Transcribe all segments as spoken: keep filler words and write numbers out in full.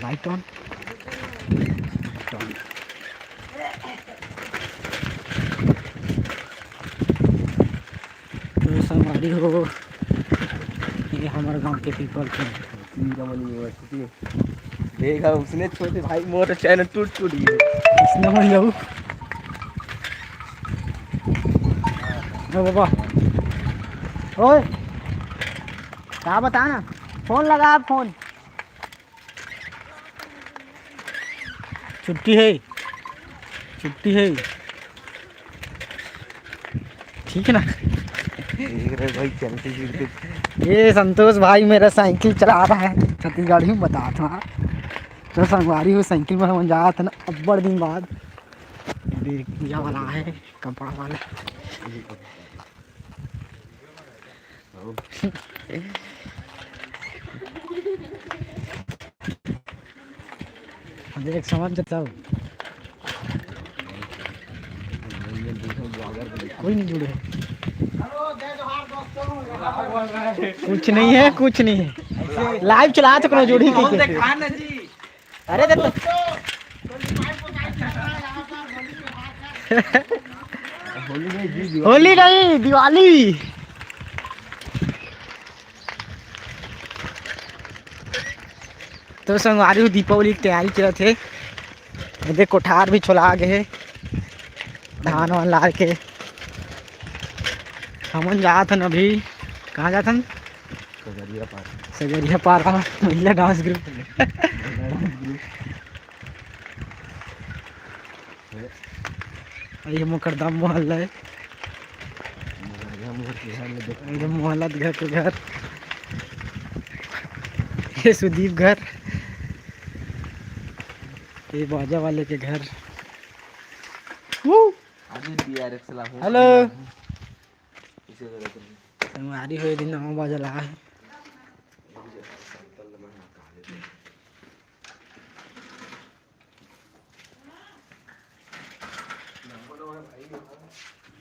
Light on. Light on. तो संगवारी हो, ये हमर गांव के पीपल के। नीलकमल यूनिवर्सिटी। देखा, उसने छोटे भाई मोर चैनल टूट टूट गए। इसने मर जाऊ। ओ बाबा। ओए। का बता ना। फोन लगा, फोन। छुट्टी है, छुट्टी है। ठीक है ना? देख रहे भाई, चलते फिरते। ये संतोष भाई मेरा साइकिल चला रहा है, छत्तीसगढ़ी में बता था। तो संगवारी हो, साइकिल में हम जात ना, अब्बड़ दिन बाद। ये देख, ये वाला है, कपड़ा वाला। देख, समझ जाता हूँ। कोई नहीं जुड़े। कुछ नहीं है, कुछ नहीं है। लाइव चला तो कोनो जुड़ी की के। अरे दे तो। होली नहीं, दिवाली। तो संगवारी हो, दीपावली की तैयारी करत हे। ये देख, कोठार भी छोला गे हे, धान वान लार के। हमन जात हन अभी, कहाँ जात हन? सगरिया पार। सगरिया पार, हाँ, महिला डांस ग्रुप। ये मोकर दाम मोहल्ला है। एकदम मोहल्ला घर के घर। ये सुदीप घर, ये बाजा वाले के घर। हेलो। संगवारी हो, ये दिन नवा बाजा ला है।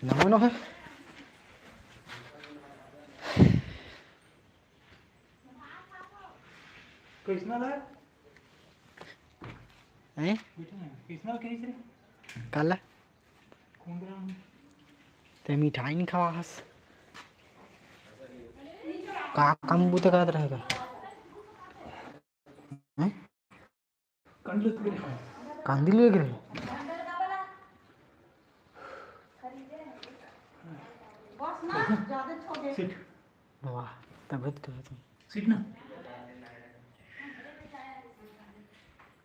नमो नमः। कृष्णा ला? हैं? कृष्णा कहीं से? काला? ते मिठाई नहीं खावा हस। का काम बुते करत रहेगा? हैं? कांदी ले गिरे। वाह, तबियत तो है। सीट ना।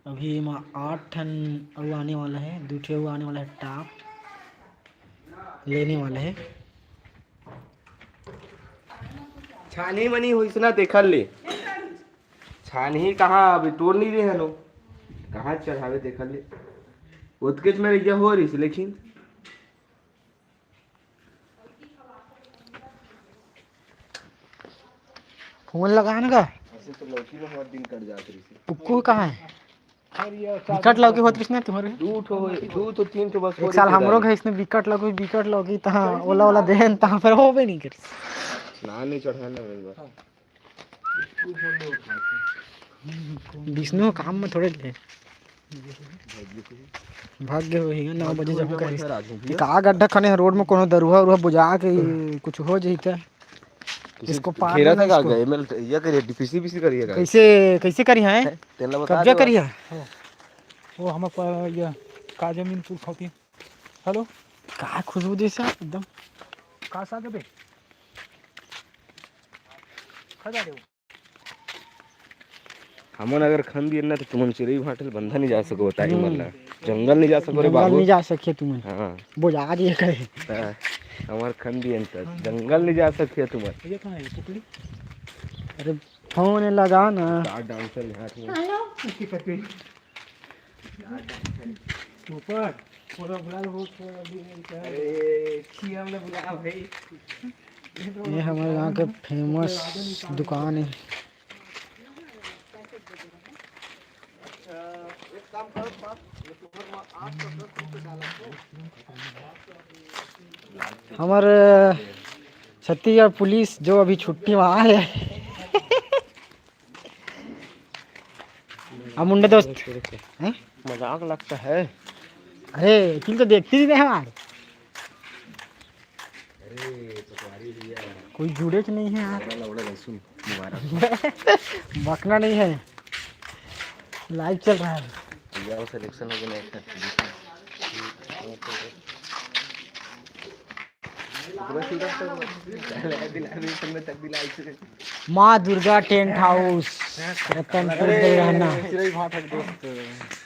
अभी एमा आठ ठन अउ आने वाला है, दू ठे अउ आने वाला है, टॉप लेने वाला है। छानी मनी होइस ना, देखल ले। छानही कहाँ, अभी तोड़ नहीं रहे हन, कहाँ चढ़ावे, देखल ले। ओतकेच में रहिया हो रहिस, लेकिन फोन लगा ना का? ऐसे तो लौकी में हमार दिन कट जात रहिस। पुक्कू कहाँ है? बिकट लौकी होत रहिस ना तुम्हारे? दू ठो, दू ठो, तीन ठो बस एक साल हमरो घर इसने बिकट लौकी, बिकट लौकी, तहाँ ओला, ओला देन, तहाँ फिर होबे नहीं करिस। ना, नहीं चढ़ा ना, एक बार। विष्णु काम में थोड़े ले। भाग गए वही, नौ बजे जब करिस। का गड्ढा खने रोड में, कोनो दरुहा उरुहा बुझा के कुछ हो जाई त। किसी इसको पार घेरा नहीं था ना का इसको। गए, मैं ये करिए, डीपीसी बीसी करिए का। कैसे, कैसे करी है? हैं? तेला बता कब्जा दे करी बस। है? वो हम प-, ये का जमीन तू खाती। हेलो। का खुशबू जैसे एकदम। का साग बे? खा जा रहे हो? हमन अगर खन दिए ना, तो तुमन चिरई भांटल बंधा नहीं जा सको, बताई हम्म। मन ला। जंगल नहीं जा सको रे जंगल बाबू। नहीं जा सके तुमन। हाँ। बोझा दिए कहे। हाँ, हमार खन दिए न, तो जंगल नहीं जा सके तुमन। ये कहाँ है, पुकली? अरे, फोन लगा ना। का डांसर यहाँ थे। हेलो। उसकी पत्नी। ऊपर। पूरा बुला लो, वो थोड़ा भी नहीं कहा। अरे, खिया वाला बुला भाई। ये हमारे गांव के फेमस दुकान है। हमर छत्तीसगढ़ पुलिस जो अभी छुट्टी में आए है। अब मुंडे दोस्त हैं? मजाक लगता है। अरे, तुम तो देखती नहीं हमार। कोई जुड़े तो नहीं है यार। बकना नहीं है, लाइव चल रहा है। सिलेक्शन हो गया। माँ Durga tent house, Ratanpur Devarhana.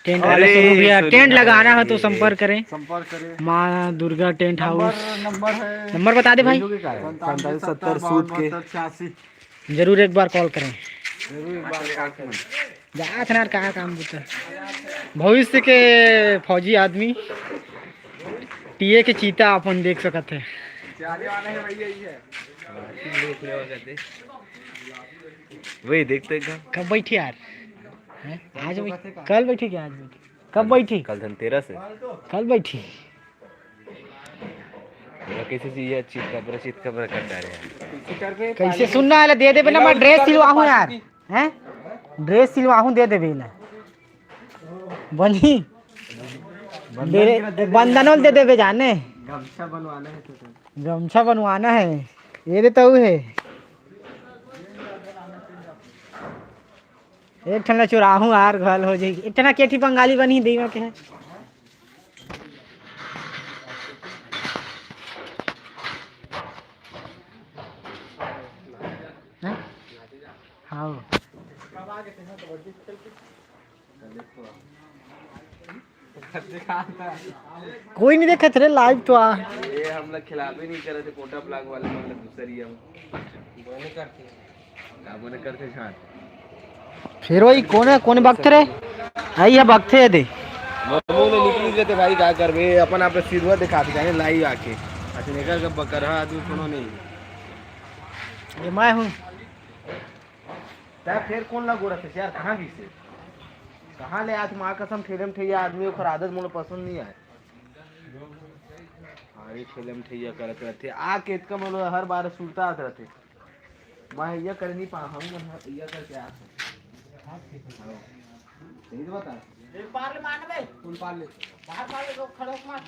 Tent वाले सोनू भैया, टेंट लगाना हो तो संपर्क करें। संपर्क करें। माँ दुर्गा टेंट हाउस। नंबर बता दे भाई। सत्तर सूत के। जरूर एक बार कॉल करें। जात हन यार, कहाँ काम बूता। भविष्य के फौजी आदमी, टीए के चीता अपन देख सकत है। वही देखते हैं। कब बैठी यार? हैं? आज बैठी? कल बैठी क्या? आज बैठी? कब बैठी? कल धनतेरस है। कल बैठी? पूरा कैसे चीज है, चित का पूरा चित का पूरा करता रहे। कैसे सुनना है, दे देबे ना, मैं ड्रेस सिलवाहूँ यार, हैं? ड्रेस सिलवाहूँ, दे देबे ना। बनी। बंधन दे, के ना दे देबे। बंधन दे देबे जाने। गमछा बनवाना है तो। गमछा बनवाना है। ये दे तो है। एक ठन ला चुराहूँ यार, घल हो जाई। एक ठन केठी बंगाली बनी देवा के है। हैं? हाँ। कोई नहीं देखत रे, लाइव तो आ। ये हम लोग खिलाफ ही नहीं करे थे, कोटा ब्लॉक वाले, मतलब दूसरी हम। का बोले करते झांट। फिर वही कौन है, कौन भक्त रे? आई है भक्त है दे। ममू में निकली गए थे भाई, का करबे, अपन आप सिरवा दिखा के जाने लाई आके। अच्छा, निकल के बकरहा आदमी कोनो नहीं। ये मैं हूँ। तै फिर कौन ला गोरत है यार, कहाँ गई से? कहाँ ले आज माँ कसम ठेले में ठेया आदमी, ओकर आदत मोला पसंद नहीं आए। हाँ, ये ठेले में ठेया करत रहते। आ केतका मतलब हर बार सुलता आत रहते। मैं ये कर नहीं पा, हम मन हर ये करके आत हन। हाँ। सही तो बता। एक बार ले मानबे। फुल पार ले। बाहर पार ले, लोग खड़े होके मार।